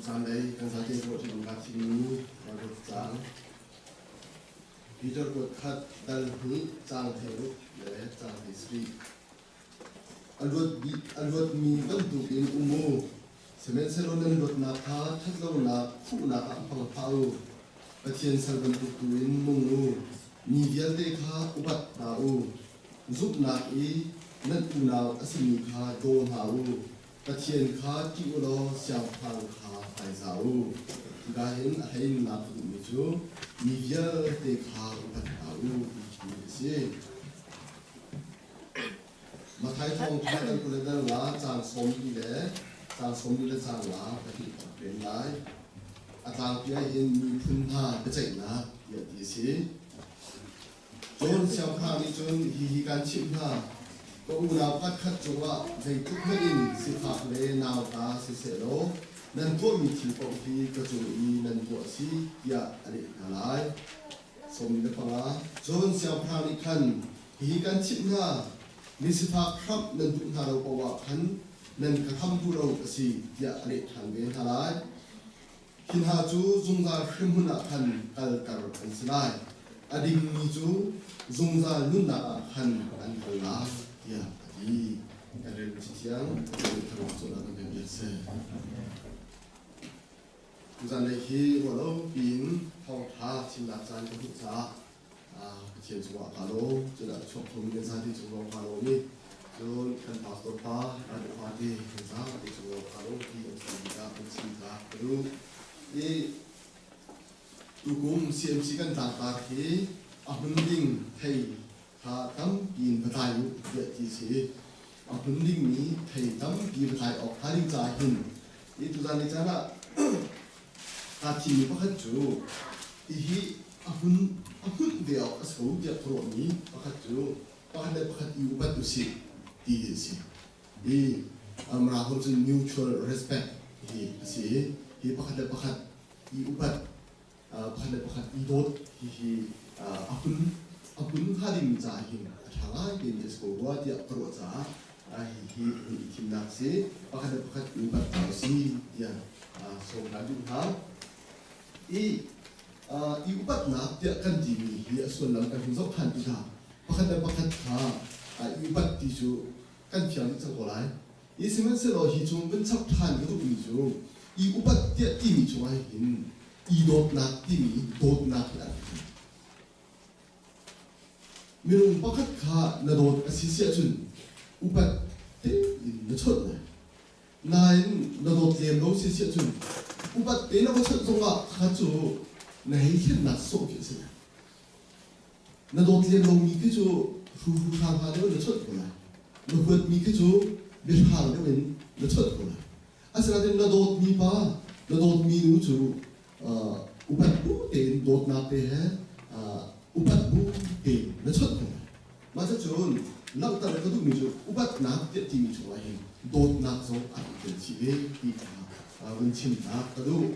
Tucaan lei kan zate ruah ṭi kaa thimmi Bible caang Peter kuat khat dal hnih caang 16 le caang 17. A luatmi bantukin um u, sihmanhsehlaw nan luatnak kha ṭhatlonak khuhnak ah hmang hlah u. Pathian sal bantuk tu in nung u. Mi vialte kha upat hna u. Zumhnak i nan unau a simi kha daw hna u. Pathian kha ṭih u law siangpahrang kha hmaizah u. Hika hin a hlei in lak ka duhmi cu mi vialte kha upat hna u ti hi a si. Matthai thawngṭha dal 20 le dal nga caang 40 le caang 40 le caang nga pahnih ka rak rel lai. A tlangpi ah hin miphun hna biaceihnak tiah ti a si. Cun siangpahrang nih cun hihi kan chimh hna, ka unau pakhatkhat cungah zeitluk hmanh in sifak le nauta siseh law nan tuahmi thil paoh hi ka cung i nan tuah a si, tiah a leh hna lai. 45. Cun siangpahrang nih khan hihi kan chimh hna, mi sifak hramh nan duh hna lo paoh ah khan nan ka hram duh lo a si, tiah a leh ṭhan ve hna lai. Hi hna cu zungzal hremhmun ah khan kalter an si lai. A dingmi cu zungzal nunnak ah khan an kal lai, tiah a ti. Kan rel Cathiang thlarau cawnnak kan pek biak seh. Tuzanlei hi ruahlo piin thawngṭha chimnak caan ka hmuh caah Pathian cungah kaa lawm. Cun a chuak khomi kan zate cung zong kaa lawm i cun kan pastor pa, kan upa te kan zate cung zong kaa lawm ti an chim tikah an chim ta ka duh. I tukum CMC kan tlangtar hi a hmun ding thei kha tampi in va tlai u tiah ti a si. A hmun dingmi thei tampi va tlai awk hnga ding caah hin i tuzan ni caan ah kaa thimmi pakhat cu hihi a hmun a hmunh ve awk a si ko tiah ka ruahmi pakhat cu pakhat le pakhat i upat usih ti hi a si. Hi Mirang holh cun mutual respect hi a si i hi pakhat le pakhat i upat pakhat le pakhat i dawt hihi a hun a hun hnga dingmi caah hin a ṭha ngai timi a si ko rua tiah ka ruah caah hihi hun i thimnak a si. Pakhat le pakhat i upat hna usih tiah sawm kaan duh hna. I i upatnak tiah kan timi hi a sullam kan hun zoh ṭhan tikah pakhat le pakhat kha i upat ti cu kan fiang dih cang ko lai. I sihmanhsehlaw hi chung vun chap ṭhan ka duhmi cu i upat tiah timi chungah hin i dawtnak timi dawtnak hi a rak um. Minung pakhat kha na dawt a si si ahcun upat tein na chawnh lai. Nain na dawt lem lo si si ahcun upat tein na va chawnh zongah kha cu na hei thlennak sawh khi a si lai. Na dawt lem lomi khi cu hruhru hrangha deuh in na chawnh ko lai. Na huatmi khi cu biahrang deuh in na chawnh ko lai. Asinain na dawtmi pa, na dawtmi nu cu upat bu tein dawtnak te he upat bu tein na chawnh ko lai. Mah cucun langhter ka duhmi cu upatnak tiah timi chungah hin dawtnak zong a rak tel chih ve ti kha vun chimnak ka duh.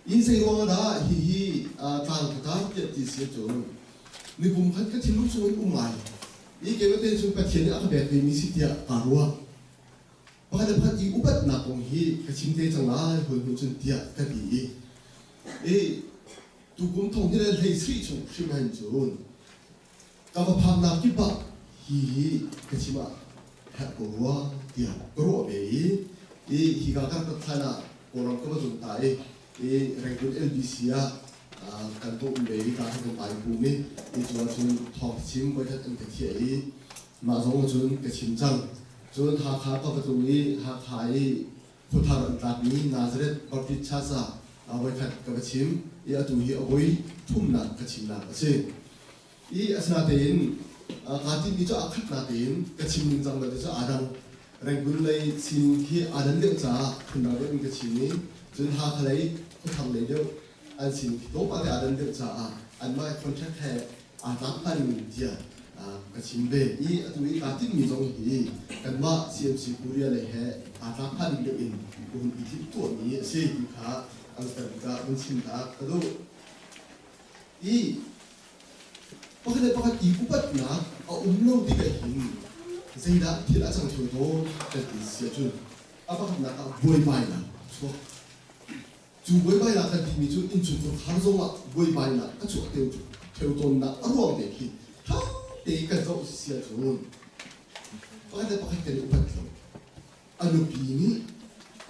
Inn zei ruangah dah hihi tlang ka tar tiah ti si ahcun ni kum khat ka thinlung chung in um ngai. I keimah tein cun Pathian nih a ka pek vemi si tiah kaa ruah. Pakhat le pakhat i upatnak kong hi ka chim te cang lai hawi hnu cun tiah ka ti i i tukum thong hi le hlei sarih chung hrim hen cun ka va phaknak kip ah hi hi ka chim ah herh ko rua tiah ka ruah ve i i hika ka rak rat ah Kawlram ka va zung ta i i Rangoon LBC ah kan va um ve i ka kan vai pum i i cu ahcun thawng chim voikhat an ka thiah i mah zong cun ka chim cang. Cun Hakha ka va tlung i Hakha i khuathar an tlakmi Nazareth Baptist Church ah voikhat ka va chim i atu hi a voi thumnak ka chimnak a si. I asinatein kaa timmi cu aa khat natein ka chim ning cang belte cu aa dang. Rangoon lei sining khi aa dan deuh caah phundang deuh in ka chim i cun Hakha lei khuathar lei deuh an sining khi tlawmpal te aa dan deuh caah anmah contract he aa tlak ning tiah ka chim ve i atu i kaa timhmi zong hi kanmah CMC Korea lei he aa tlak hnga ding deuh in ka hun i thim tuahmi a si ti kha an ka vun chim ta ka duh. I pakhat le pakhat i upatnak a um lo tikah hin zeidah thil a cang theu tawn kan ti si ahcun a pakhatnak ah buaibainak. a chuak. Cu buaibainak kan timi cu innchungkhar khar zongah buaibainak a chuah theu tawnnak a ruang te khi ṭha tein kan zoh si ahcun pakhat le pakhat kan i upat lo. A nupi nih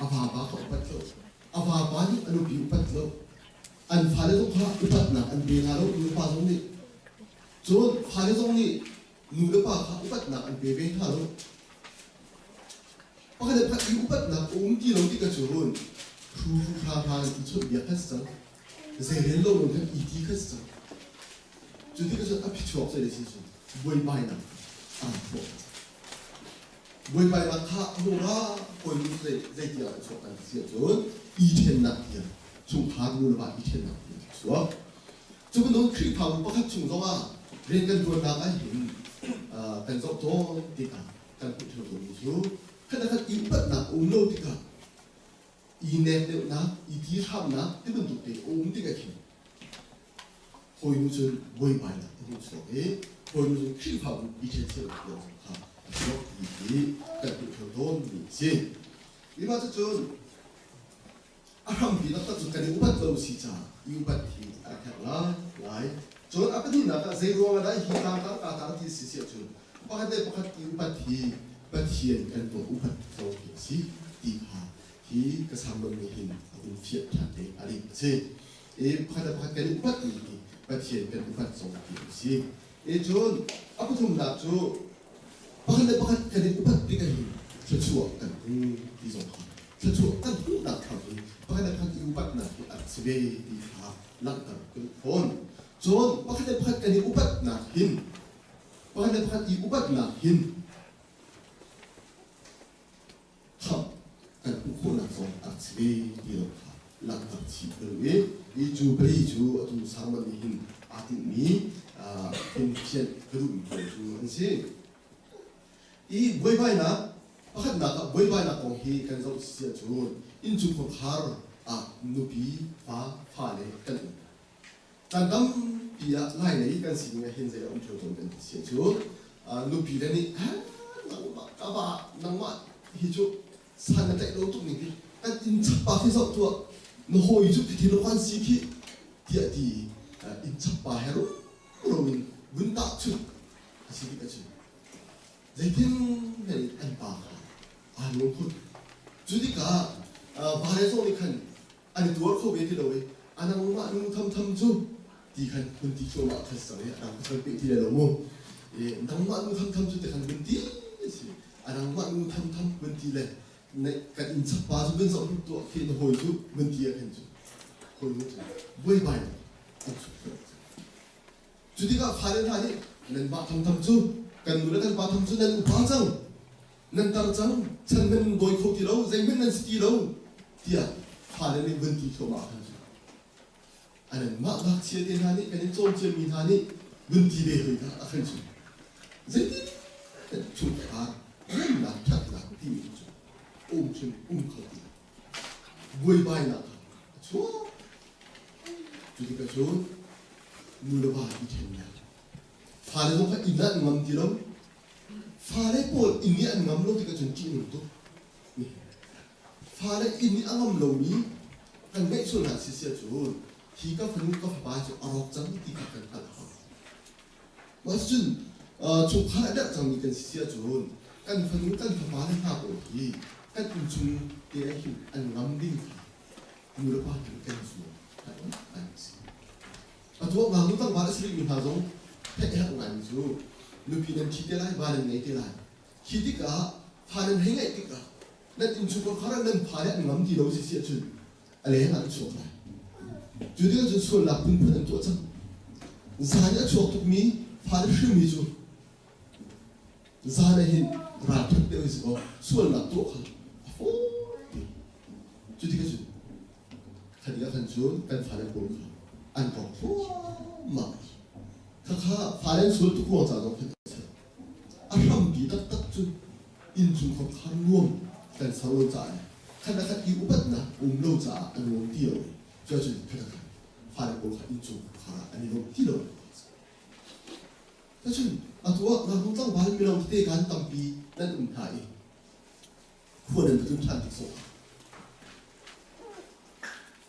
a vapa kha upat lo. A vapa nih a nupi upat lo. An fale zong kha upatnak an pe hna lo nupa zong nih. Cun fale zong nih nu le pa kha upatnak an pe ve hna lo. Pakhat le pakhat i upatnak a um ti lo tikah cun hru hru hra hra in i chawnhbiak kha si cang. Zeirel lo in khan i ti kha si cang. Cu tikah cun a phichuak zei le si cun buaibainak a rak thawk. Buaibainak kha a hung ra hawi nu zei zeitiah a chuak kan ti si ahcun i ṭhennak tiang chungkhar nu le va i ṭhennak tiang a chuak. Cu bantuk Khrihfabu pakhat chung zongah rian kan ṭuannak ah hin kan zoh tawn tikah kan hmuh ṭheo tawnmi cu khat le khat i upatnak a um lo tikah i nek deuhnak, i ti hramnak ti bantuk te a um tikah khin hawinu cun buaibainak a hung chuak i hawinu cun Khrihfabu i ṭhencheunak tiang zong kha a chuak ti hi kan hmuh ṭheo tawnmi a si. Mah cucun a hrampi taktak cu kan i upat lo si caah i upat hi a rak herh lai lai. Cun a pahnihnak ah zei ruang ah dah hi tlangtar ka tar ti si si ahcun pakhat le pakhat i upat hi Pathian kan tuah upat lo hi a si ti kha hi ka sermon nih hin a hun fianh ṭhan te a ding a si. I pakhat le pakhat kan i upat mi hi Pathian kan upat zong ti a si. I cun a pathumnak cu pakhat le pakhat kan i upat tikah hin thluachuah kan hmu ti zong kha thluachuah kan hmuhnak thawng in pakhat le pakhat i upatnak hi a rak si ve ti kha langhter ka duh fawn. Cun pakhat le pakhat kan i upatnak hin pakhat le pakhat i upatnak hin khamh kan hmuh khawhnak zong a rak si ve ti lo kha langhter chih ka duh i hi Jubilee cu atu sermon nih hin aa tinhmi phungthianh ka duhmi pawl cu an si. I buaibainak pakhatnak ah buaibainak kong hi kan zoh si ahcun innchungkhar khar ah nupi fa fale kan um. Kan tampi ah Lailei kan sining ah hin zei a um ṭheo tawn kan ti si ahcun nupi le nih nangmah ka va nangmah hi cu san na tlaih lo tuk ning hi kan inn chakpa khi zoh tuah na hawi cu khi na kwan si khi tiah ti inn chakpa he ro in vun tahchunh a si tik ahcun zeitin hei an pa kha aa nuam khun cu tikah va le zong nih khan an i tuar kho ve ti lo i a nangmah nu thamtham cu ti khan hun ti thluahmah khan si cang i a dang pasal peh ti le lo mu i nangmah nu thamtham cu ti khan vun ti si a nangmah nu thamtham vun ti le kan inn chakpa cu vun zoh hlut tuah khi na hawi cu vun ti ah khan cu hawi nu cu buaibai an chuk cu tikah fale hna nih nan mah thamtham cu kan nu le kan pa tham cu nan upa cang nan tar cang chan nan dawi kho ti lo zeihmanh nan si ti lo tiah fale nih vun ti thluahmah khan cu anmah ngakchia te hna nih kan in cawn mi hna nih vun ti ve hoi kha a khan cu zeitin chungkhar remnak ṭhatnak timi cu um hrim um kho ti buaibainak kha a chuak cu tikah cun nu le va i ṭhennak fale zong kha inn ah an ngam ti lo Fale pawl inn i an ngam lo tikah cun ṭihnung tuk. Fale inn i a ngam lomi kan ngeih sual hna si sia cun hi ka fanu ka fapa cu a rawk cang ti kha kan hngalh a hau. Mah cun chungkhar a derh cangmi kan si sia cun kan fanu kan fapa le hna pawl hi kan innchung te ah hin an ngam ding kha nu le pa nih kan zuam an si. Atu ah ngaknu tlangval a si rihmi hna zong theih a herh ngaimi cu nupi nan ṭhi te lai, va nan ngei te lai. Khi tikah fa nan hei ngeih tikah nan innchungkhar khar ah nan fale an ngam ti lo si si ahcun a leng ah an chuak lai. Cu tikah cun sualnak phunphun an tuah cang. Zan i a chuak tukmi fale hrimmi cu zan ah hin ralṭhat deuh in si kaw sualnak tuah kha a fawi tuk. Cu tikah cun Kha ah khan cun kan fale pawl kha an kong thluahmah. Khakha fale an sual tuk ruang ca zong khan a si. A hrampi taktak cu innchungkhar kha nuam kan ser lo caah le khat le khat i upatnak um lo caah a nuam ti lo i cuacun khat le khat fale pawl kha innchungkhar ah an i lawm ti lo. Cuacun atu ah ngaknu tlangval mino tete kan tampi nan um hna i khua nan va tlun ṭhan tik zongah.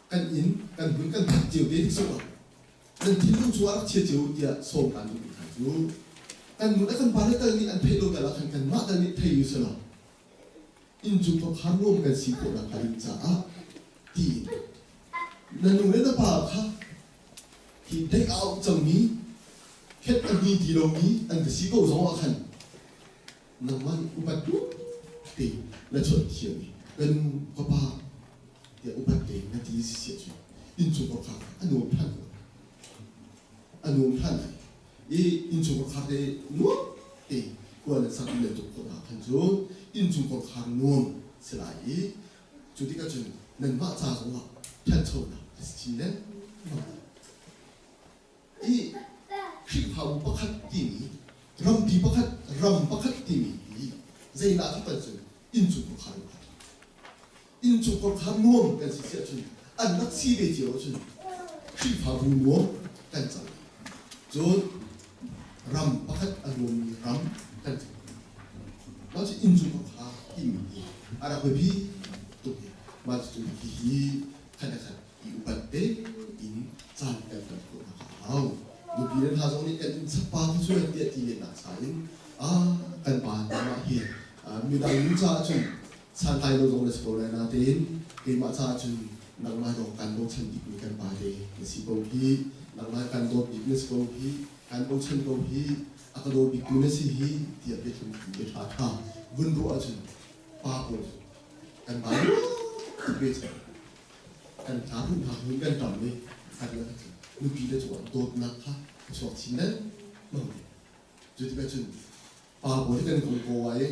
Kan inn kan hmun kan phak cio te tik zongah nan thinlung chungah rak chia cio tiah sawm kaan duhmi hna cu kan nu le kan pa le tal nih an theih lo tal ah khan kanmah tal nih thei u selaw innchung khuakhar nuam kan si khawh nakhnga ding caah tiin na nu le na pa kha hi deih a auh cangmi khet a hni ti lomi an va si ko zong ah khan nangmah nih upat duh tein na chawnh thiam i ka nu ka pa tiah upat tein na ti si siah cun innchungkhar kha a nuam ṭhan ko a nuam ṭhan lai i innchungkhar khar te nuam te khua nan sak le tuk khawh hna khan cun innchungkhar khar nuam si lai i cu tikah cun nanmah ca zongah ṭhanchonak a si chin lengmang lai. I Khrihfabu pakhat timi rampi pakhat ram pakhat timi hi zeidah cu kan cun innchungkhar khar innchungkhar khar nuam kan si siah cun an rak si ve cio ahcun Khrihfabu nuam kan cang. Cun ram pakhat a nuammi ram kan cang. Mah cu innchungkhar khar timi hi a rak biapi tuk i mah cu hihi khat le khat i upat tein caan kan kan khawhnak a hau. Nupi le hna zong nih kan inn chakpa khi cu tiah ti lennak cha in kan pa nangmah hi midang nu caah cun santlai lo zong na si ko lai natein keimah caah cun nangmah dawng kan bochan bikmi kan pa te na si ko hi, nangmah kan dawt bik na si ko hi, kan bochan ko hi, a ka daw biktu na si hi tiah biathlum bia ṭha ṭha vun ruah ahcun pa pawl cu kan ba tuk ve cang. Kan tla hmuhnak hmun kan ṭam i kan le cu nupi le cungah dawtnak kha a chuak chin lengmang. Cu tikah cun pa pawl hi kan kong ko ai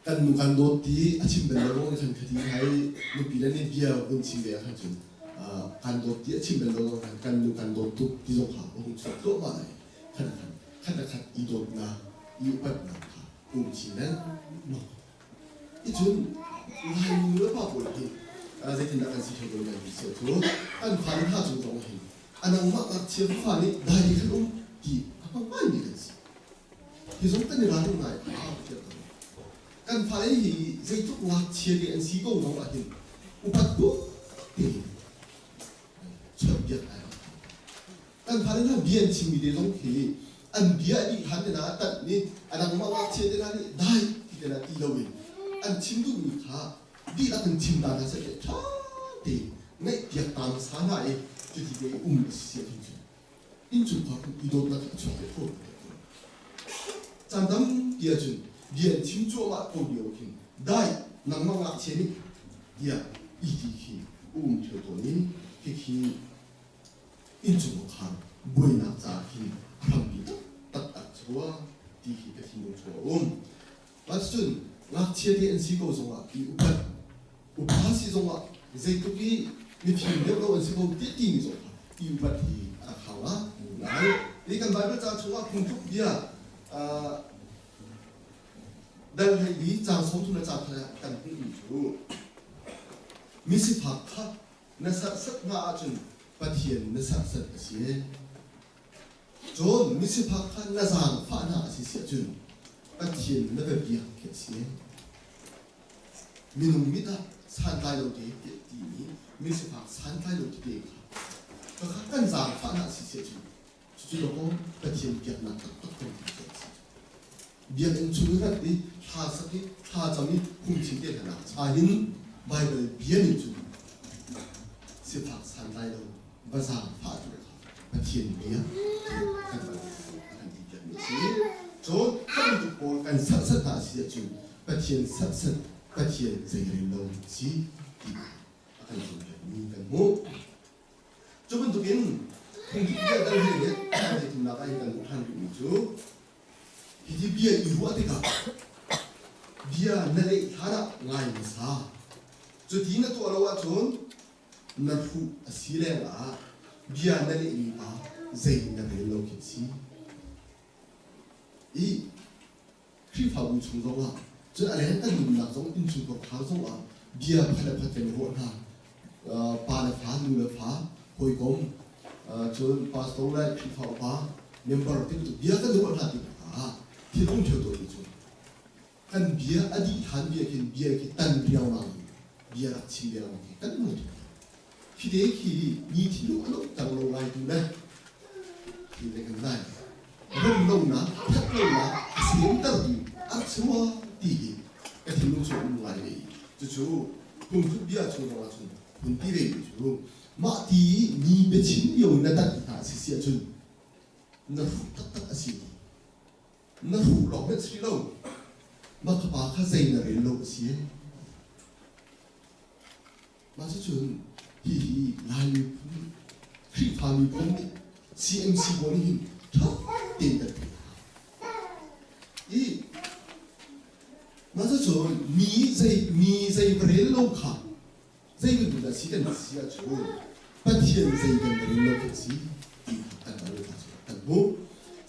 kan nu kan dawt ti a chim bal lo ruang khan khati hai nupi le nih bia vun chim ve ah khan cun kan dawt ti a chim bal lo ruang khan kan nu kan dawt tuk ti zong kha a hung chuak thluahmah lai. Khat khat khat khat i dawtnak i upatnak kha um chin lengmang. Icun Laimi nu le pa pawl hi zeitindah kan si theu ko lai ti si cu kan fale hna cung zong hin a nangmah ngakchia fa nih dai khan um ti a hmang ngaimi kan si. Hi zong kan i ralring ngai a hau tiah ka ruah. Kan fale hi zeitluk ngakchia te an si ko zong ah hin upat bu tein chawnhbiak ai Kan fale hna bia an chimmi te zong khi an bia a dih hlan te hna a tanh nih a dang mah ngakchia te hna nih dai ti te hna ti loin an chim duhmi kha dihlak in chim ta hna seh tiah ṭha tein ngaihpiak ta hmasa hna i cuti te i um a si si ahcun cun innchungkhar i dawtnak a chuak ve kho. Caan tampi ahcun bia an chim cuahmah ko lio khin dai nangmah ngakchia nih tiah i ti khi um ṭheo tawn i khikhi innchungkhar buainak ca khi a hrampi taktak a chuah ti khi ka thinlung chung a um. Cun ngakchia te an si ko zongah i upat upa si zongah zeitluk i mifim deuh lo an si ko ti timi zong kha i upat hi a rak hau ah lai. Hi kan Bible ca chungah phungtluk bia dal 14 caang 30 le caang khat kan hmuhmi cu misifak kha na serhsat hna ahcun Pathian na serhsat a si. Cun misifak kha na zaangfah hna a si si ahcun Pathian na va biak khi a si. Minung mit ah santlai lo te tiah timi misifak santlai lo tete kha kha kan zaangfah hna a si si ahcun cucu dawkaw Pathian biaknak taktak kan ti khi a si. Biakinn chung i rat i thla sak i thla cam i phungchim te hna cha hin Baibal bia nih cun sifak santlai lo va zaangfah tu kha Pathian bia kan kan ti piakmi a si. Cun kan bantuk pawl kan serhsat hna a si ahcun Pathian serhsat Pathian zeirel lo si ti a kan cawnpiakmi kan hmuh. Cu bantukin phungthluk bia dal hi nih zeithimnak ah hin kan hmuh ṭhan rihmi cu Hiti bia i ruah tikah bia na leh hlan ah ngai hmasa. Cuti na tuah lo ahcun na hruh a si lengah bia na lehmi pa zei na rel lo khi a si. I Khrihfabu chung zongah cun a leng kan nunnak zong innchungkhar khar zongah bia pakhat le pakhat kan i ruah hna. Pa le fa, nu le fa, hawikom, cun pastor le Khrihfa upa, member ti bantuk bia kan ruah hna tikah thil um ṭheo tawnmi cu kan bia a dih hlan bia khin bia khi tan riangmang in bia rak chim riangmang khi kan hmang ṭheo. Khi te khi mi thinlung a lawhter lo ngai tu le ti le kan lai. Remlonak, thatlonak a semtertu a rak si rua ti hi ka thinlung chung um ngai ve i cucu phungthluk bia chung zong ahcun hun ti ve mi cu mah ti mi biachim lio na tat hna a si si ahcun na hruh taktak a si. Na hruh lawng hmanh si lo. Mah ka pa kha zei na rel lo a si. Mah cucun hihi Lai miphun, Khrihfa miphun nih CMC pawl nih hin ṭha tein kan theih a hau. I mah cucun mi zei mi zei va rel lo kha zei bantuk dah si kan si ahcun Pathian zei kan va rel lo khi a si ti kha kan hngalh hna cu kan hmuh.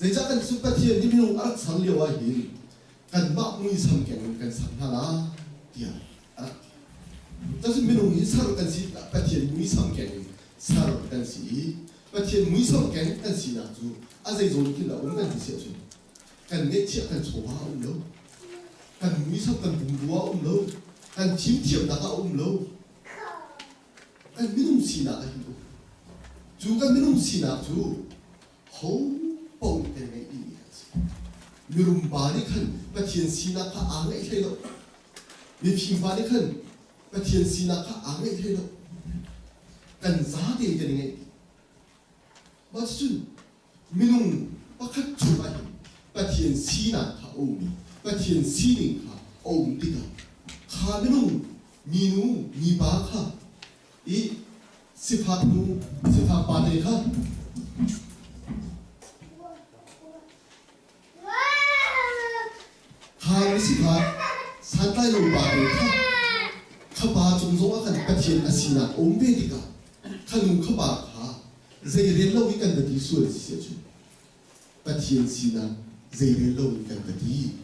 Zeicah kan cu Pathian nih minung a rak ser lio ah hin kanmah muisam keng in kan ser hna la tiah a rak ti. Cun minung hi ser kan si tikah Pathian muisam keng in ser kan si i Pathian muisam keng kan sinak cu a zeizawn khin a um kan ti si ahcun kan ngeihchiah kan chawva a um lo, kan muisam kan pumrua a um lo, kan fimthiamnak a um lo, kan minung sinak ah hin um. Cu kan minung sinak cu ho paoh nih kan ngeih dihmi kan si. Mirum pa nih khan Pathian sinak kha aa ngeih hlei lo. Mifim pa nih khan Pathian sinak kha aa ngeih hlei lo. Kan zate in kan i ngeih dih. Mah cucun minung pakhat chungah hin Pathian sinak kha a um i Pathian sining kha a um tikah kha minung minu mipa kha i sifak nu sifak pa te kha kha sifak santlai lo pa te kha kha pa cung zong ah khan Pathian a sinak a um ve tikah kha nu kha pa kha zei rel lo i kan va ti sual si ahcun Pathian sinak zei rel lo in kan va ti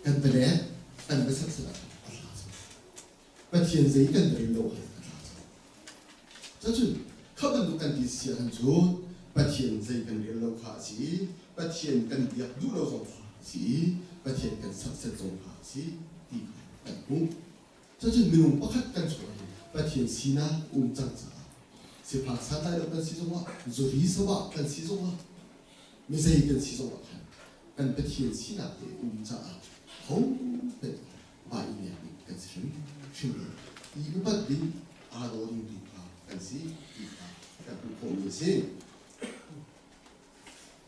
kan va lek kan va sersiam ah a tla cang. Pathian zei kan va rel lo ah a tla cang. Cacun kha bantuk kan ti si ahcun cun Pathian zei kan rel lo kha a si i Pathian kan biak duh lo zong kha a si i Pathian kan sersiat zong kha a si ti kha kan hmuh. Cucun minung pakhat kan chung ahhin Pathian sinak um cang caah sifak santlai lo kan si zongah zuri sabah kan si zongah mizei kan si zongah khan kan Pathian sinak te um caah hohmanh vai i nek ding kan si hrimhrim lo. I upat ding aa daw ding tu kha kan si ti kha kan hmuh khawhmi a si.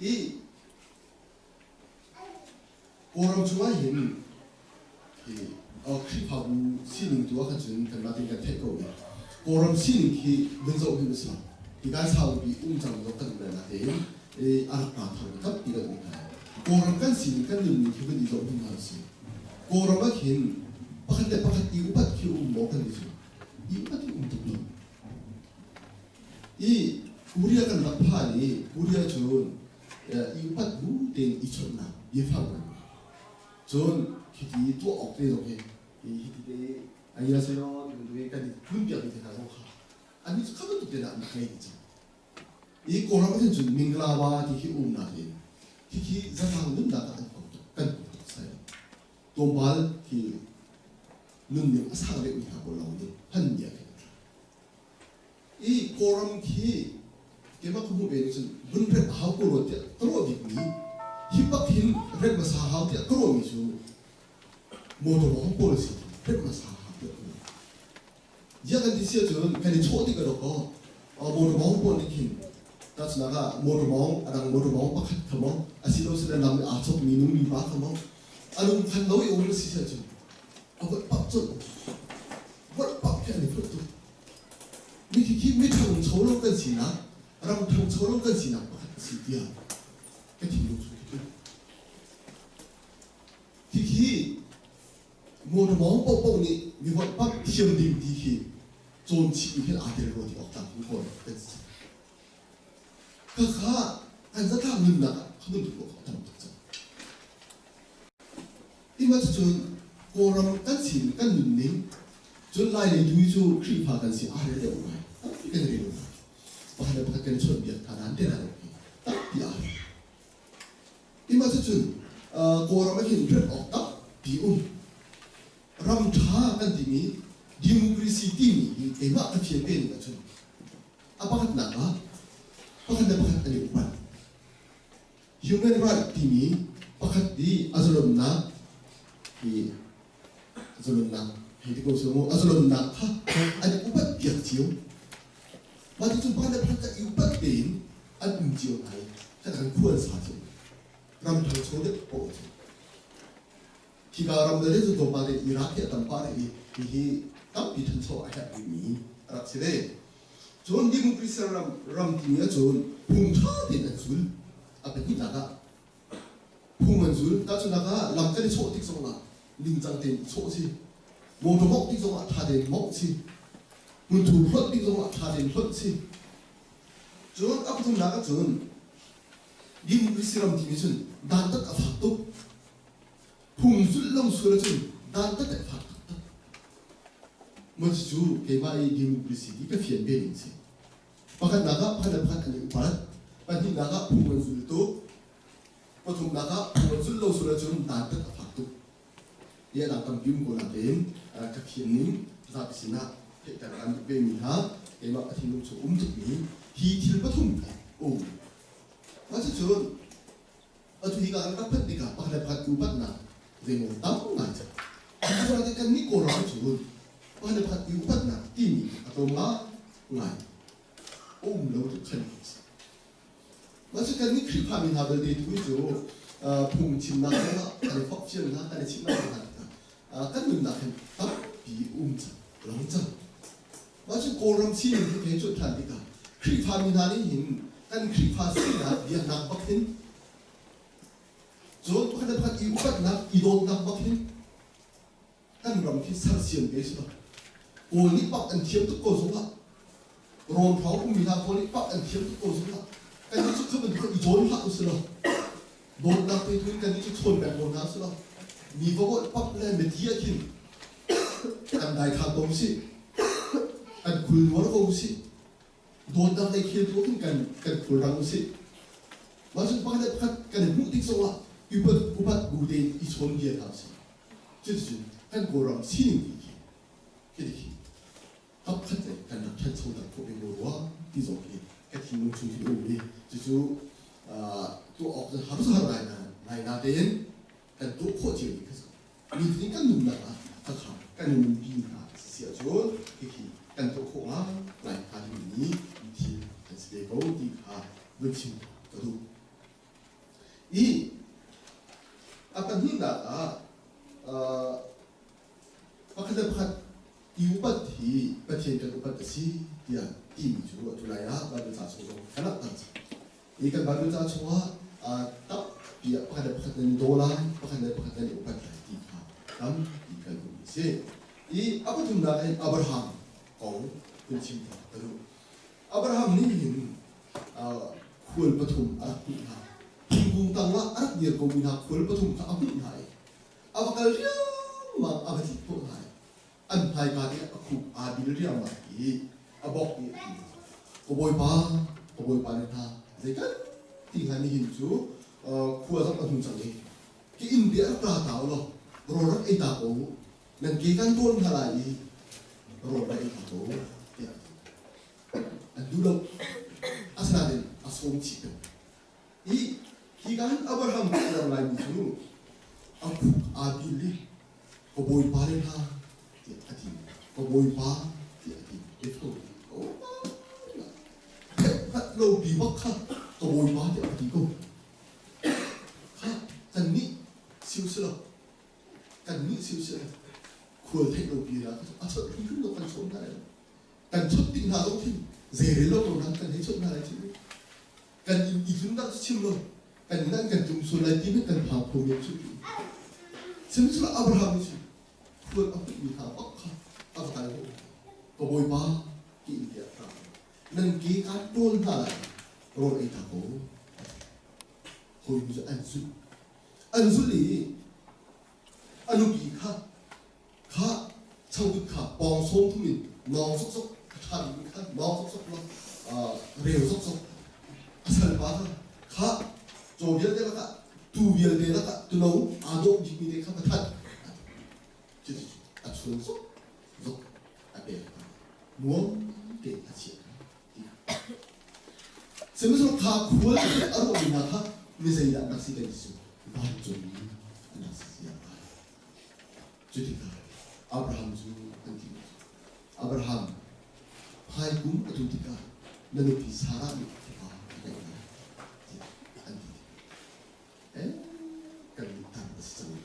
I Kawlram chungah hin hi Khrihfabu sining tu ah khan cun kanmah tein kan theih ko i Kawlram sining khi vun zoh hin usih. Hika saupi um cang zong kan um lai natein a rak ra thar tampi kan um hna. Kawlram kan sining kan nunning khi vun i zoh hin hna usih. Kawlram ah khin pakhat le pakhat i upat khi um maw kan ti cu i upat hi um tuk lo. I Korea kan rak phan i Korea cun i upat bu tein i chawnhnak biafang kan ngei. Cun hiti tuah awk te zong hi hiti te annyeonghaseyo ti bantuk hi kan i tlunpiak mi te hna zong kha annih cu kha bantuk te dah an rak ngei dih cang. I Kawlram ah hin cun Minglawa ti khi um nakin khikhi zatlang nunnak ah an hmang tuk kan hmang tuk sai lo. Tlawmpal khi nunning a sang deuhmi hna pawl lawng nih hman mi ah khin an tla. I Kawlram khi keimah ka hmuh ve ning cun vun remh a hau ko rua tiah ka ruah bikmi hi bak hin remh hmasa hau tiah ka ruahmi cu motor mawng pawl a si remh hmasa hau tiah ka ruah. Ziah kan ti si ahcun kan i chawh tik ah dawkaw motor mawng pawl nih khin tahchunhnak ah motor mawng a dang motor mawng pakhat kha maw asilo sile lam i aa chawkmi nu mipa kha maw a lung khan lo i um a si si ahcun a volh pah colh volh pah khi an i phut tuk. Mithi khi mi ṭhangcho lo kan sinak, ram ṭhangcho lo kan sinak pakhat a si tiah ka thinlung chung khi Khikhi motor mawng paohpaoh nih mi volhpamh thiam ding ti khi cawn chih mi hin aa tel rua ti awk tlak in kawl kan si. Khakha kan zatlang nunnak ah kha bantuk ruah kha a tam tuk cang. Timah cucun Kawlram kan sin kan nunning cun Lai lei tu hi cu Khrihfa kan si aa rel deuh ngai. Tampi kan i rel ngai. Pakhat le pakhat kan i chawnhbiak hna dan te hna deuh hi tampi aa rel. Timah cucun Kawlram ah hin remh awk tampi um. Ram ṭha kan timi democracy fian ve ning ahcun a pakhatnak ah pakhat le pakhat an i upat. Human right timi pakhat i a zalonnak hi zalonnak hei ti ko seh mu a zalonnak kha an i upat piak cio. Mah ti cun pakhat le pakhat kha i upat tein an um cio hna i kan kan khua an sa cio. Ram ṭhangcho deuh poah cu. Khika ram le cu tlawmpal te Iraq hi a tam pah rih i hihi tampi ṭhancho a herh rihmi a rak si ve. Cun democracy ram ram timi ahcun phung ṭha tein an zul. A pahnihnak ah phung an zul. Tahchunhnak ah lam kan i chawh tik zongah ningcang tein i chawh a si. Motor mawngh tik zongah ṭha tein mawngh a si. Hmunthur hlonh tik zongah ṭha tein hlonh a si. Cun a pathumnak ahcun democracy ram timi cun dantat a fak tuk. Phung zulh lo sual ahcun dantat a fak taktak. Maw cucu keimah i democracy ti ka fian ve ning si. Pakhatnak ah pakhat le pakhat an i upat. Pahnihnak ah phung an zul tuk. Pathumnak ah phung an zulh lo sual ahcun dantat a fak tuk. Hi a dang tampi um ko nain ka fian ning zapi sinah theihter an duh vemi hna keimah ka thinlung chung um tukmi hi thil pathum um. Mah cucun Atu hi kan rak phanh tikah pakhat le pakhat upatnak zeimaw tam ngai cang. Asinain kannih Kawlram cu pakhat le pakhat i upatnak timi a tlawm ngai. A um lo tuk khan a si. Mah cu kannih Khrihfami hna belte tu hi cu phungchimnak zongah kan i forhfial hna, kan i chimhnak hna tikah kan nunnak hin tampi um cang, lang cang. Mah cu Kawlram sining hi thei cuanh ṭhan tikah Khrihfami hna nih hin kan Khrihfa sinak biaknak bak hin cun pakhat le pakhat i upatnak, i dawtnak bak hin kan ram khi sersiam ve si lo. Kawl nih pak an thiam tuk ko zongah rawn hrawng ummi hna kawl nih pak an thiam tuk ko zongah kannih cu kha bantuk i cawn hlah usih law dawtnak te tu in kannih cu chawn peng ko hna usih law mi va bolh pap le meti ah khin kan daithlang ko usih kan khul nuar ko usih dawtnak lei khel tu khin kan kan khul rang usih mah cun pakhat le pakhat kan i hmuh tik zongah upat upat bu tein i chawn bia hna usih cuticun kan Kawlram sining ti khi khi khi kapkhat le kan rak ṭhanchoter khawh ve ko rua ti zong hi ka thinlung chung khi a um i cucu tuah awk cu har cu har ngai na ngai natein kan tuah khawh cio mi kha si nitin kan nunnak ah khakha kan i nunpi hna si ahcun khikhi kan tuah khawh ngai ngai hnga dingmi thil kan si ve ko ti kha vun chim ka duh. I a pahnihnak ah pakhat le pakhat i upat hi Pathian kan upat a si tiah timi cu atu lai ah Baibal ca chung zong kan langhter cang. Hi kan Baibal ca chungah tampi ah pakhat le pakhat nan i daw lai, pakhat le pakhat nan i upat lai ti kha tampi kan um a si. I a pathumnak in Abraham kong hun chim ta ka duh. Abraham nih hin khual pathum a rak hmuh hna. Thingkung tangah a rak dir komi hna khual pathum kha a hmuh hna i a va kal riangmang a va tlik khawh hna i an hmaika te a khup aa bil riangmang i a bawk i a ti ka bawipa ka bawipa ne hna zei kan ti hnga nihin cu khua zong a hnu cang i ki inn te rak ra ta law rawl rak ei ta ko nan ke kan tawn hna lai i rawl rak ei ta ko tiah an duh lo asinain a sawm chih peng I hi kan Abraham ṭihter laimi cu a khuk aa bil i ka bawipa le hna tiah a ti. Ka bawipa tiah a ti. Biafang Theihhngalh lo bi bak kha ka bawipa tiah a ti ko. Kha kannih si u si lo. Kannih si u si lo. Khual theih lo pi ah a chawnh hrimhrim lo kan chawn hna lai lo. Kan chawnh tik hna zong khin zeirel lo ko hna kan hei chawnh hna lai cu. Kan inn i tlun dah cu chim lo kan inn an kan tlung sual lai ti hmanh kan phang kho men cu. Sihmanhsehlaw Abraham nih cun khual a hmuhmi hna bak kha a va kal hnawh. Ka bawipa ti in tiah a nan ke kaan ṭawl hna lai rawl ei ta ko. Hawi cu an zulh. An zulh i a nupi kha kha changvut kha pawng sawm thum in nawng sawksawk a ṭha bikmi kha nawng sawksawk law reu sawksawk a salpa kha kha caw vialte lakah tuu vialte lakah tuno aa dawh bikmi te kha va that cucu a chun zok zok a pek hna nuam. Sihmanhsehlaw kha khual a ruahmi hna kha mi zeidah an rak si kan ti cu vancungmi an rak si tiah a Cu tikah Abraham cu an ti. Abraham, hmaikum a tu tikah na nupi Sarah nih fapa a ngeih lai tiah an ti. Eh, kan tar a si cang.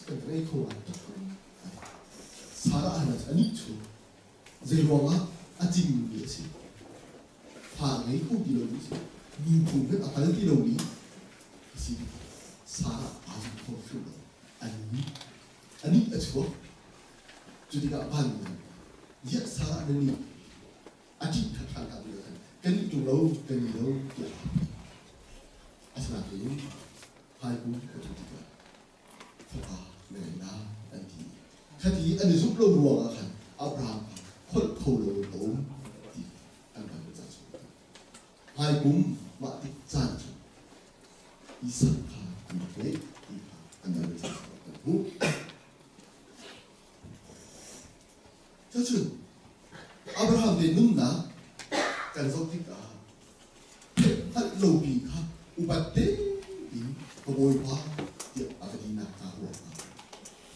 Kan ngei kho ngai tuk. Sarah hna cu anih cu Zeiruangah a cingmi a si? Fa a ngei kho ti lomi a si. Nuphung hmanh a kal ti lomi a si. Sarah aa zum kho hrim lo. Anih a chuak. Cu tikah van nih ziah Sarah na nih a ṭih kha ṭhan hlah ti khan kan ih ṭung lo, kan ni lo tiah asinain hmaikum a ṭhu tikah fapa na ngei lai an ti. Khati an i zumh lo ruangah khan Abraham kha holh kho lo in a um ti an Baibal ca chung. Hmaikum mah tik caan cu Isak kha an rak ngeih ti kha an Baibal ca chung kan hmuh. Cucun Abraham nih nunnak kan zoh tikah hngalh lopi kha upat tein ka bawipa tiah a ka tinak ca ruangah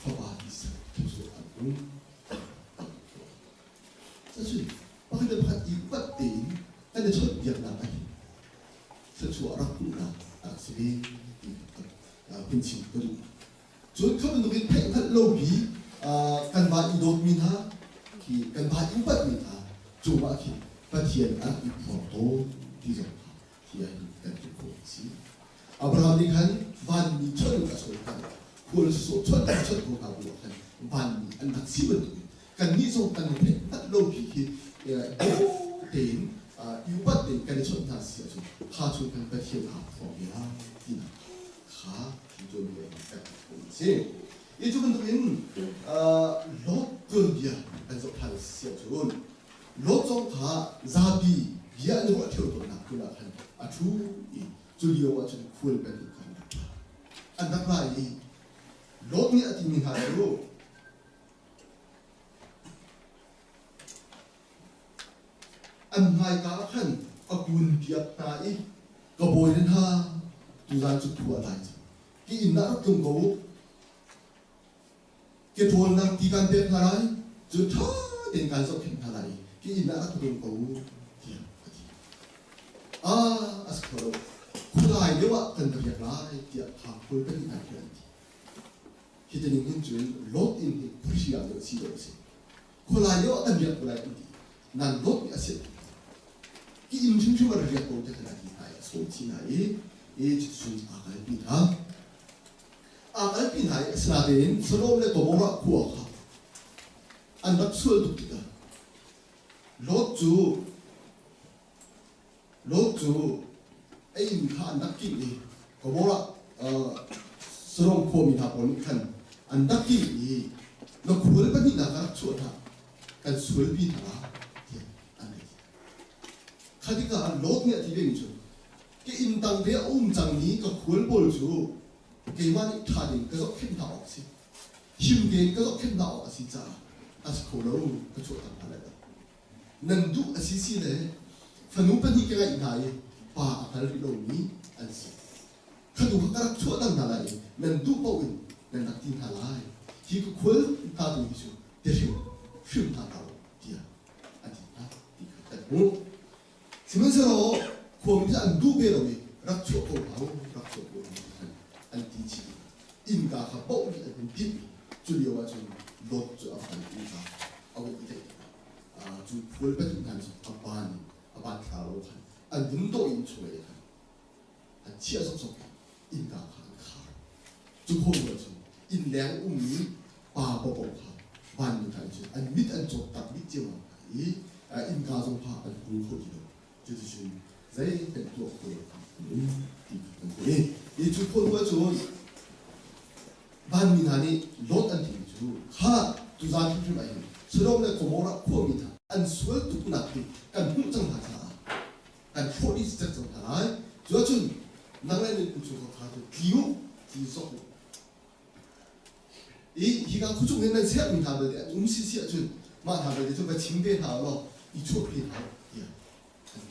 fapa Isak thluachuah an hmu. Cucun pakhat le pakhat i upat tein kan i chawnhbiaknak ah hin thluachuah rak hmuhnak a rak si ve ti hun chim ka duh. Cun kha bantukin theihhngalh lomi kanmah i dawtmi hna khi kanmah i upatmi hna cungah khin Pathian a rak i phuang tawn ti zong kha hi ah hin kan hmuh khawh a si. Abraham nih khan vanmi chawnh a chawn hna khual sawsawh chawnh a chawnh ko hna bu ah khan vanmi an rak si bantukin kannih zong kan i theihhngalh lomi khi dawh tein i upat tein kan i chawnh hna si ahcun kha chung khan Pathian aa phuang bia tinak kha tuanbia in kan si. I cu bantukin Lot tuanbia kan zoh ṭhan si ahcun Lot zong kha zapi bia an ruah ṭheo tawnnak hmun ah khan a ṭhu i cu lio ah cun khual kan kha an rak ra. An rak ra i Lot nih a timi hna cu An hmaika ah khan a kunpiak hna i ka bawi hna tuzan cu khua a tlai cang. Ki inn ah rak tlung ko u. Ke ṭhawnnak ti kan pek hna lai, cu ṭha tein kan zohkhenh hna lai i ki inn ah rak tlung ko u tiah a ti. Ah, a si kho lo. Khuadai deuh ah kan va riak lai tiah kha khual pahnih hna khi an ti. Hi tining hin cun Lot inn hi khuahri ah deuh si dawh a si. Khualai lio ah kan riak ko lai an ti. Nan Lot nih a si. Ki inn hrimhrim ah riak ko ti khan a ti hna i a sawm chih hna i i cuticun aa kalpi hna. Aa kalpi hna i asinain Sodom le Gomorrah khua kha an rak sual tuk tikah Lot cu Lot cu a inn kha an rak kingh i Gomorrah Sodom khuami hna pawl nih khan an rak kingh i na khual pahnihnak ka rak chuah hna kan sualpi hna tiah an ti. Kha tikah Lot nih a ti vemi cu ka inn tang te a um cangmi ka khual pawl cu keimah nih ṭha tein ka zohkhenh hna awk a si. Him tein ka zohkhenh hna awk a si caah a si kho lo ka chuahtak hna lai lo. Nan duh a si si le fanu pahnih ka ngeih hna i pa a hngal rih lomi an si. Khatu kha ka rak chuahter hna lai i nan duh paoh in nan rak ti hna lai. Hi ka khual hna tu hi cu ti hrimhrim hna hlah u tiah a ti hna ti kha kan hmuh. Sihmanhsehlaw khuami cu an duh ve lo i rak chuah ko hlah u, rak chuah ko hlah u ti khan an ti chih. Innka kha poh nih an hun timh i cu lio ah cun Lot cu a va kal i innka a vun i tlaih tikah cu khual pahnih hna cu a van in a van thla lo khan an vun dawh i innchunglei ah khan an chiah zokzok i innka kha an khar. Cu khawh rual cu innleng ummi pa paohpaoh kha vanmi kha an cu an mit an cawt tak dih ciammam hna i innka zong kha an hmu kho ti lo. Cuticun zeihmanh tuah khawh lo an um ti kha kan theih. I cu khawh rual cun vanmi hna nih Lot an timi cu kha tuzan hrimhrim ah hin Sodom le Gomorrah khuami hna an sual tuknak hi kan hmuh cang hna caah kan hrawh dih cang cang hna lai. Cu ahcun nang le nan innchungkhar kha cu tli u, tli zok u. I hika khuachung hin nan sermi hna belte an um si si ahcun mah hna belte cu va chim ve hna u law i chuahpi hna u tiah an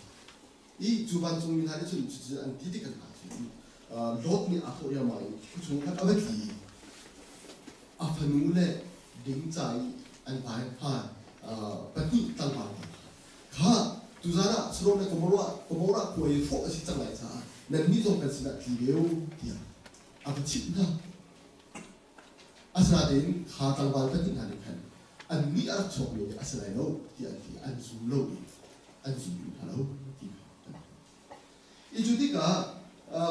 ti. I cu vancungmi hna nih cun cucu an ti tik an hna cu Lot nih aa thawh riangmang i khuachung khan a va tli i a fanu le ding ca i an vai hna pahnih tlangval hna kha tuzan ah Sodom le Gomorrah Gomorrah khua i hrawh a si cang lai caah nannih zong kan sinah tli ve u tiah a va chimh hna. Asinain kha tlangval pahnih hna nih khan annih a rak chuakmi nih a si lai lo tiah an ti. An zum lo i an zum duh hna lo ti kha an hmuh. I cu tikah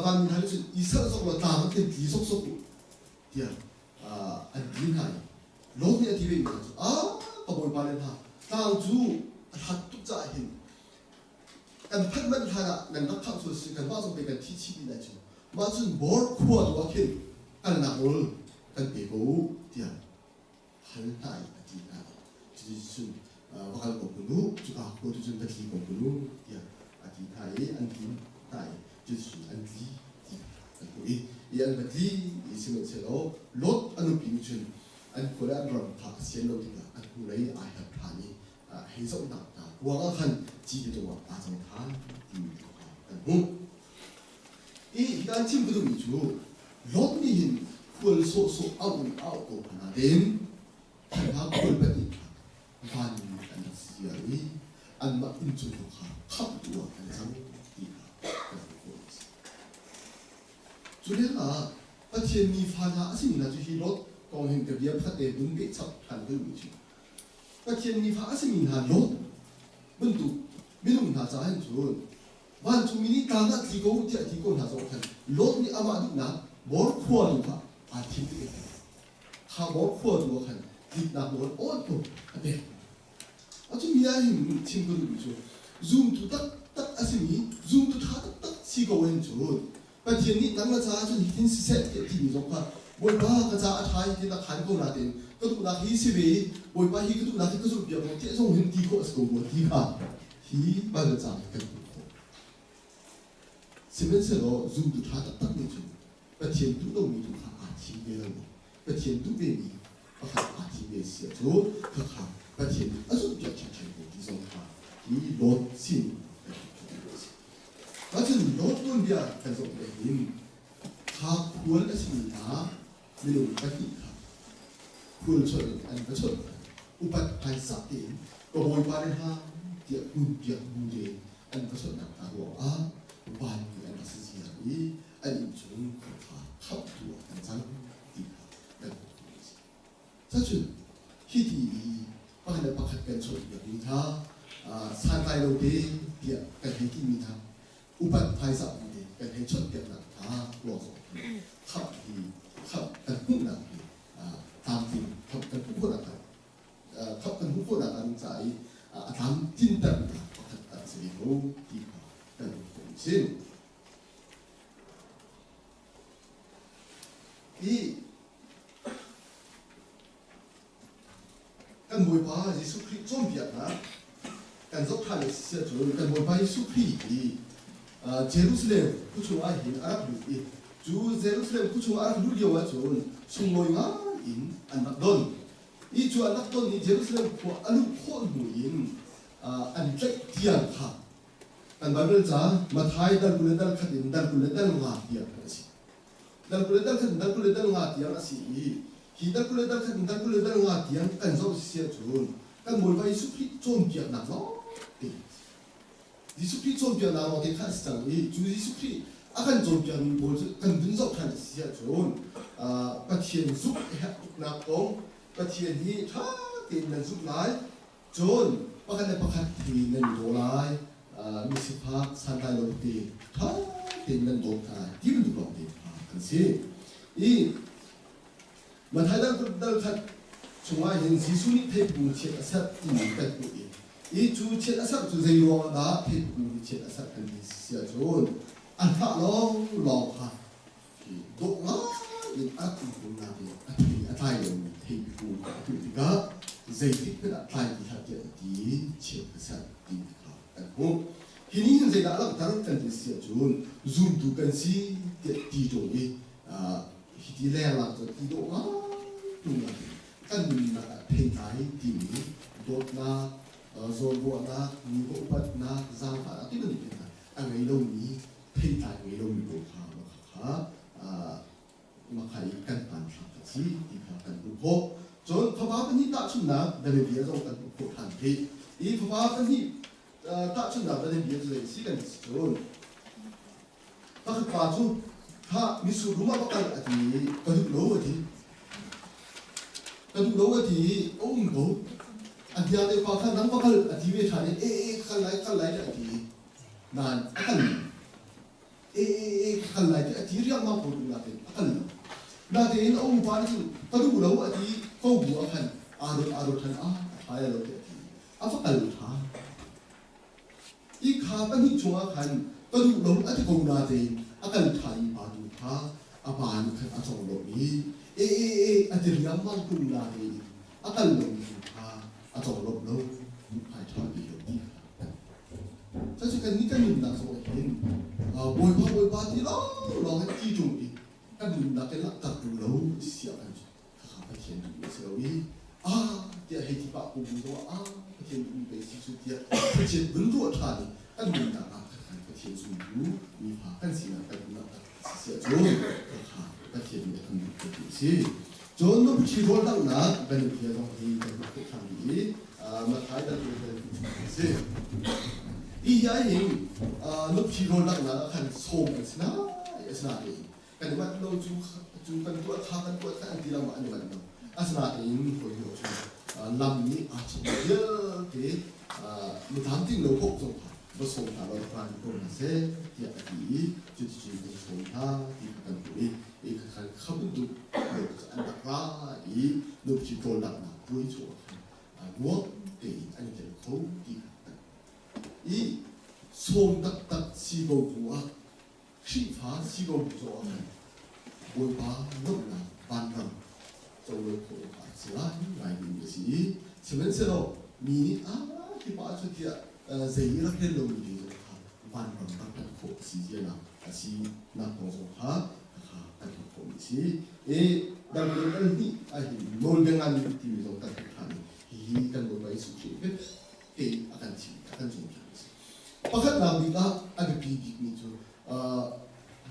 vanmi hna nih cun i serh zok law tlang ah khin tli sawksawk u tiah an ti hna i Lot nih a ti vemi hna cu, "Ah, ka bawipa le hna, tlang cu a hlat tuk caah hin kan phanh manh hlan ah nan rak khangh sual si kanmah zong pei kan thi chih dih lai cu. Mah cun bor khua tu ah khin kalnak nawl kan pe ko u," tiah hal hna i a ti hna. Cuticun va kal ko kun u, cuka khua tu cun va tli ko kun u tiah a ti hna i an ti hna i cuticun an tli ti an hmuh i i an va tli i sihmanhsehlaw Lot a nupi nih cun an khua le an ram kha a sian lo tikah a hnulei aa her ṭhan i hei zohnak hna ruang ah khan cite cungah aa cang ṭhan timi kha kan hmuh. I hi an chim ka duhmi cu Lot nih hin khual sawhsawh a um a auh ko hna nain hna khual pahnih kha vanmi an rak si ziar i anmah innchungkhar kha khamhtu ah an cang ti kha kan hmuh khawh a si. Cu lengah Pathian mi fa hna a simi hna cu hi Lot kong hin ka bia pakhat te vun behchap ṭhan ka duhmi cu Pathian mi fa a simi hna Lot bantuk minung hna caah hin cun Vancungmi nih tlang ah tli ko u tiah a ti ko hna zong khan Lot nih amah duhnak bor khua tu kha aa thim ti kha bor khua tu ah khan tliknak nawl awn ko a pek. Atu mi ah hin chim ka duhmi cu zumtu taktak a simi zumtu ṭha taktak si ko hin cun Pathian nih nang na caah cun hitin siseh tiah timi zong kha Bawipa ka caah a ṭha hi tin a khan ko nain ka duhnak hi si ve i Bawipa hi ka duhnak hi ka zulhpiak ko tiah zong hin ti khawh a si ko maw ti kha hi Baibal ca hi kan hmuh khawh. Sihmanhsehlaw zumtu ṭha taktak nih cun Pathian duh lomi tu kha aa thim ve lo i Pathian duh vemi pakhat aa thim ve si ahcun khakha Pathian nih a zumhpiak ṭhiamṭhiam ko ti zong kha hi Lot sin kan hmuh a si. Ahcun Lot tuanbia kan zoh tikah hin kha khual a simi hna minung pahnih kha khual chawnh in an va chawnh hna. Upat hmaisah tein ka bawipa le hna tiah kunpiak bu tein an va chawnhnak hna ruangah vanmi an rak si ziar i an innchung kha khamhtu ah an cang ti kha kan hmuh khawh a si. Cacun hiti i pakhat le pakhat kan chawnhbiakmi hna santlai lo te tiah kan hei timi hna upat hmaizah bu te kan hei chawnhpiaknak hna ruang zong hi khamh hi khamh kan hmuhnak hi tlamtling khamh kan hmuh khawhnak khamh kan hmuh khawhnak ding ca i a tlamtlinternak pakhat a si ve ko ti kha kan hmuh khawh a si. Hi kan Bawipa Jesuh Khrih cawnpiaknak kan zoh ṭhan a si ahcun kan Bawipa Jesuh Khrih hi Jerusalem khuachung ah hin a rak lut i cu Jerusalem khuachung a rak luh lio ahcun sunglawi ngai in an rak don. I cu an rak don i Jerusalem khua a luh khawh hnu in an tlaih tiang kha kan Baibal ca Matthai dal 20 le dal khat in dal 20 le dal nga tiang a si. Dal 20 le dal khat in dal 20 le dal nga tiang a si i hi dal 20 le dal khat in dal 20 le dal nga tiang kan zoh si ahcun kan Bawipa Jesuh Khrih cawnpiaknak lawng te Jesuh Khrih cawnpiaknak lawng te kha a si cang i cu Jesuh Khrih a kan cawnpiakmi pawl cu kan vun zoh ṭhan a si ahcun Pathian zumh a herh tuknak kong Pathian hi ṭha tein nan zumh lai. Cun pakhat le pakhat hi nan i daw lai, misifak santlai lo te ṭha tein nan dawt hna lai ti bantuk lawng te kha an si. I Matthai dal dal khat chungah hin Jesuh nih theipung chiat a serh timi kan hmuh i i cu chiat a serh cu zei ruangah dah theipung hi chiat a serh kan ti si ahcun a hnah lawng lawng kha dawh ngai in a rak um nain a thei a tlai lomi theipi kung kha a hmuh tikah zeitik hmanh ah tlai ti hlah tiah a ti i chiat a serh timi kha kan hmuh. Hi nih hin zeidah a langhter kan ti si ahcun zumtu kan si tiah ti ṭung i hiti lenglang cun ti dawh ngai ṭung nain kan nunnak ah theitlai timi dawtnak, zawnruahnak, mi va upatnak, zaangfahnak ti bantuk hna a pahnih tahchunhnak kan in bia cu zei si kan si cun pakhat pa cu kha mitsur rum ah va kal a ti i ka duh lo a ti. Ka duh lo a ti i a um ko. A bia le pa kha nang va kal a ti ve ṭhan i e e ka kal lai ka kal lai tiah a ti i nain a kal lo. E e e ka kal lai tiah a ti riangmang ko duh nain a kal lo. Natein a upa nih cun ka duh lo a ti ko bu ah khan aa dawt aa dawt ṭhan a a ṭha lo tiah a ti. A va kal ṭhan. Hi kha pahnih chungah khan ka duh lo a ti ko natein a kal ṭhan i pa tu kha a pa nih khan a conglawmh i e e e a ti riangmang tung natein a kal lomi tu kha a conglawmh lo mithmai ṭha ti lo ti kha. Cucu kan nih kan nunnak zong ah hin Bawipa Bawipa ti lawnglawng in ti ṭung i kan nunnak in langhter ṭung lo ti si ah khan khakha Pathian duh a si lo i ah tiah hei ti pah ko bu zongah ah Pathian duh pei si cu tiah Pathian vun ruah ṭhan i kan nunnak ah khan Pathian zumtu mifa kan sinak kan nunnak si si ahcun khakha Pathian nih a kan duh ti a si. Cun nupi rawl danghnak kan i bia zong hi kan hmuh khawh ṭhan i Matthai dal kan a si. Hi hi hin nupi rawl danghnak ah khan sawm kan si nai asinain kan i manh lo cu cu kan tuah kha kan tuah kha an ti lo an i manh lo. Asinain hawi cu lam nih aa chawk vialte mitam ting lo poh zong kha va sawm hna law ran ko hna seh tiah a ti i cuticun an sawm hna ti kha kan hmuh i i kha kha bantuk an rak ra i nupi ṭawlnak puai cu ah nuam tein an i tel kho ti kha kan i sawm taktak si ko bu ah Khrihfa si ko bu zong ah khan Bawipa lawmhnak vanram cohlan khawh awkah a si lai ngai ding a si i sihmanhsehlaw mi nih ah hi pa cu tiah zei i rak rel lomi te zong kha vanram rak panh khawh a si zianak a si nak kong zong kha kha kan hmuh khawhmi a si. I dang dal hnih ah hin nawlbia ngan timi zong kan hmuh ṭhan i hihi kan Bawipa Jesuh Khrih biapi tein a kan chim a kan cawnpiak a si. Pakhatnak bik ah a biapi bikmi cu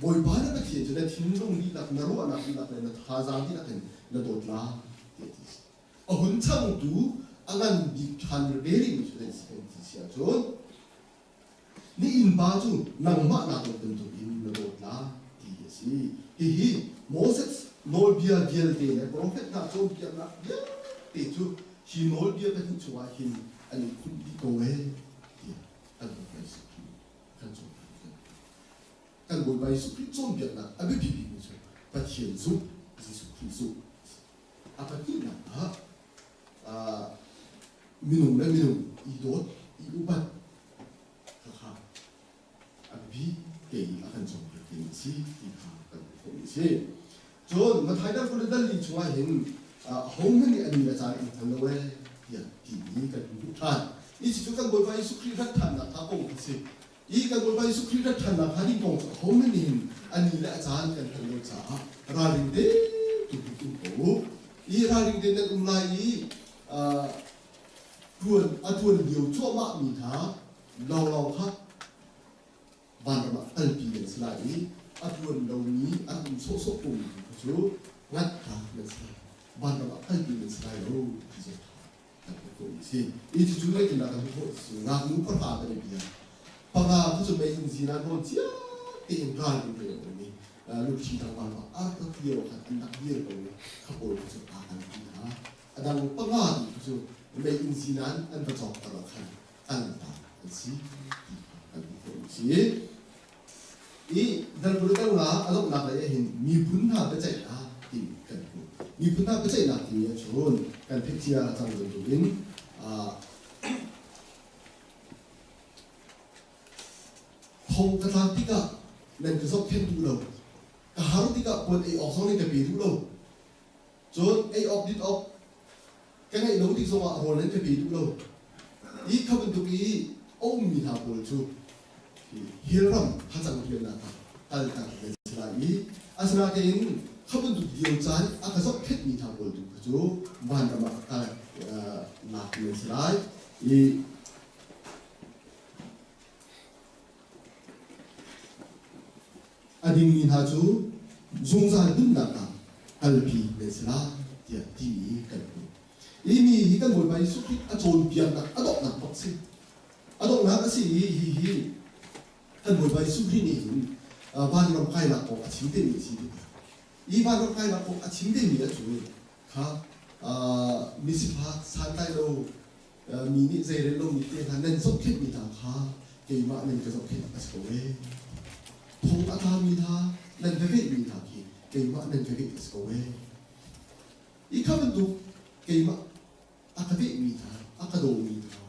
Bawipa na Pathian cu na thinlung dihlak, na ruahnak dihlak le na thazaang dihlak in na dawt lai tiah a ti. A hun changtu a ngan bik ṭhan ve rihmi cu zei si kan ti si ahcun na innpa cu nangmah naa dawt bantukin na dawt lai ti a si. Hihi Moses nawlbia vialte le profet hna cawnpiaknak vialte cu hi nawlbia pahnih chungah hin an i khumh dih ko ee tiah kan Bawipa Jesuh Khrih kan cawnpiak. Kan Bawipa Jesuh Khrih cawnpiaknak a biapi bikmi cu Pathian zumh, Jesuh Khrih zumh. A pahnihnak ah minung le minung i dawt, i upat khakha a biapi tein a kan cawnpiak ding a si ti kha kan hmuh khawhmi a si. Cun Matthai dal kul le dal li chungah hin ahohmanh nih a ni le caan an hngal lo ee tiah timi kan hmuh ṭhan. Hi cu kan Bawipa Jesuh Khrih rat ṭhannak kha kong a si. Hi kan Bawipa Jesuh Khrih rat ṭhannak kha ding kong cu ahohmanh nih hin a ni le a caan kan hngalh lo caah ralring te tu um ko u. Hi ralring te nan um lai i ṭuan a ṭuan lio cuahmah mi hna lawnglawng kha vanram ah kalpi nan si lai i a ṭuan lomi a um sawhsawh komi kha cu ngat ta nan si lai vanram ah kalpi nan si lai lo ti zong kha kan hmuh khawhmi a si. Hi cucu zeitindah kan hmuh khawh ti cu ngaknu pahra kan i bia. Panga cu cu mei inn zin ah nawn cia tein ralring tein an um i lungthli tlangval pa ar rak lio khan an rak dir ko i kha pawl kha cu aa kan ti hna. A dang panga tu kha cu mei inn zin ah an va cawk ter ah khan kal ta an si ti kha kan hmuh khawhmi a si. I dal nga a donghnak lei ah hin miphun hna biaceihnak ti kan hmuh. Miphun hna biaceihnak timi ahcun kan theih cia cang bantukin thong ka tlak tikah nan ka zohkhenh duh lo. Ka har tikah puan ei awk zong nan ka pe duh lo. Cun ei awk din awk ka ngeih lo tik zongah rawl nan ka pe duh lo. Hi kha bantuk i a ummi hna pawl cu hillram hacang riannak ah kalter nan si lai i asinain kha bantuk lio caan a ka zohkhenhmi hna pawl tu kha cu vanram ah kal lak nan si lai i A dingmi hna cu zungzal nunnak ah kalpi nan si lai tiah timi kan hmuh. Hi mi hi kan Bawipa Jesuh Khrih a cawnpiaknak a donghnak bak si. a si i hihi kan Bawipa Jesuh Khrih nih hin vanram kainak kong a chim temi a si tikah i vanram kainak kong a chim temi a cu kha misifak santlai lo mi nih zeirel lomi te hna nan zohkhenhmi hna kha keimah nan ka zohkhenh a si ko ee. Thong a tlami hna nan ka veihmi hna khi keimah nan ka veih a si ko ee. I kha bantuk keimah a ka vehmi hna, a ka dawmi hna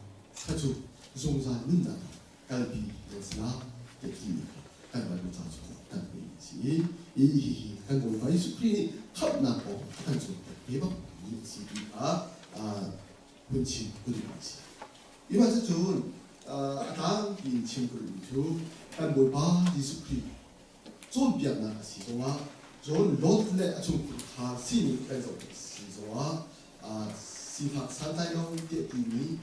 kha cu zungzal nunnak ah kalpi nan si lai tiah timi kha kan Baibal ca chungah kan hmuhmi a si i hihi kan Bawipa Jesuh Khrih nih khamhnak kong a kan cawnpiak ve bakmi a si ti kha hun chim ka duhmi a si. Hi mah cucun a tlangpi in chim ka duhmi cu kan Bawipa Jesuh Khrih cawnpiaknak a si zongah cun Lot le a chungkhar sining kan zoh tik si zongah sifak santlai lo tiah timi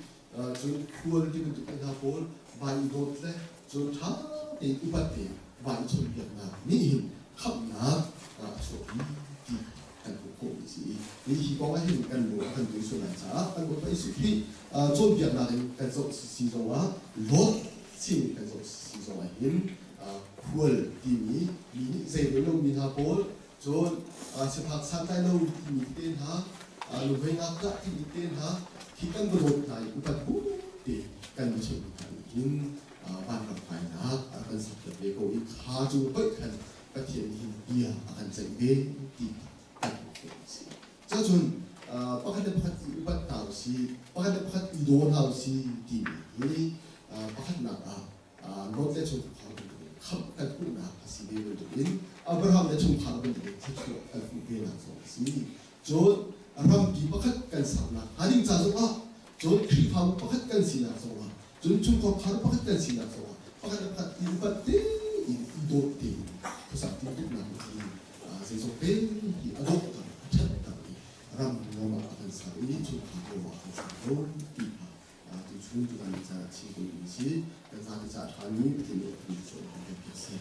cun khual ti bantuk hna pawl vai i dawt le cun ṭha tein upat tein vai i chawnhbiaknak nih hin khamhnak a chuahpi ti kan hmuh khawhmi a si i hi kong ah hin kan lung a kan tui sual lai caah kan Bawipa Jesuh Khrih cawnpiaknak in kan zoh si zongah Lot sin kan zoh si zongah hin khual timi mi nih zei rel lomi hna pawl cun sifak santlai lo timi te hna nuhmei ngakṭah timi te hna khi kan va dawt hna i upat bu te kan va chimh hna nih hin vanram kainak a kan sakpiak ve ko i kha cu hoih khan Pathian nih hin bia a kan ceih ve ti kan hmuh khawh a si. Cucun pakhat le pakhat i upat hna u sih, pakhat le pakhat i daw hna u sih timi hi pakhatnak ah Lot le chungkhar bantukin khamh kan hmuhnak a si ve bantukin Abraham le chungkhar bantukin thluachuah kan hmuh ve nak zong a si. Cun rampi pakhat kan sernak hnga ding ca zongah, cun Khrihfabu pakhat kan sinak zongah, cun chungkhar pakhat kan sinak zongah pakhat le pakhat i upat tein i dawt tein khuasak tintuknak hi zeizong te hi a dawhter a ṭhatter i ram nuam ah a kan ser i chungkhar nuam ah a kan ser ko ti kha tuchun tutan ca chim ko ding si kan zapi ca ṭha mi Pathian nih kan chuah kan kan piak si.